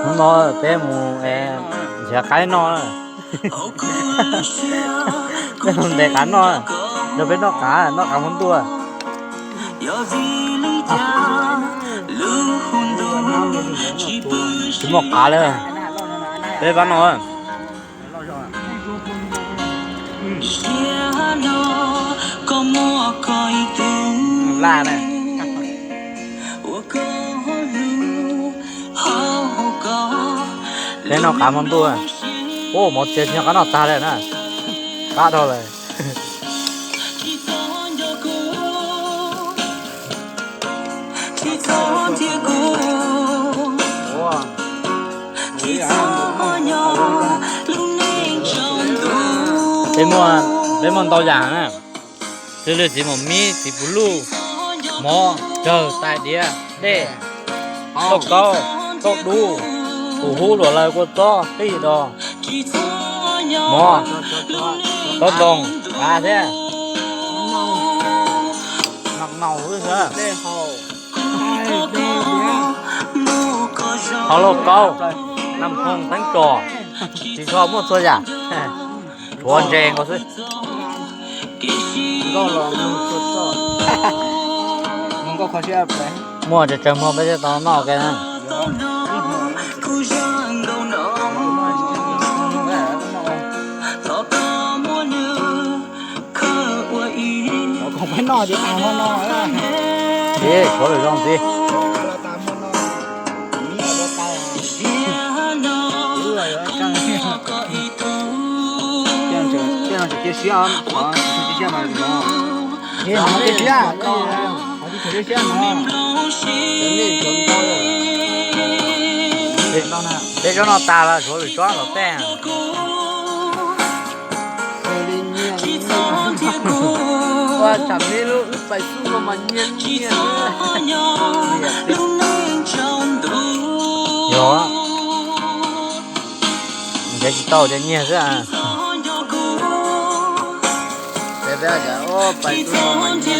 Hnub no peb mus nrhiav qaib noj, peb mus ntes qav noj, nrog peb noj qav, noj qav hmo ntuj. Tsis muaj qav li, peb pab no. Laj na. Peb noj qav hmo ntuj, ua mov txias tsis nyob qab noj tag li na, qab dhau lawm. Peb muaj, peb muaj ntau yam na, xws li txiv mom mib, txiv puv luj, mov, cawg, tais diav, dej, lauj kaub, tauj dub, tus hub luam laws kua txob qij dos, mov, tsob ntoo, qav thiab. Qhov lauj kaub, nam khoom teeb tsom, tsis txhob muaj txhua yam, tshuav ntses nkaus xwb. Muaj tsaws tsaws muag peb thiaj tau noj ua ke na. Ib, tshuav lwm zoo ntxiv. Peb tsob no tas los tshuav lwm tsob tom tej. Ua tsam me lub pais xub no mas nyiag nyiag. Yog, nrhiav tsis tau ces nyiag xwb. Peb pais xub no mas nyiag.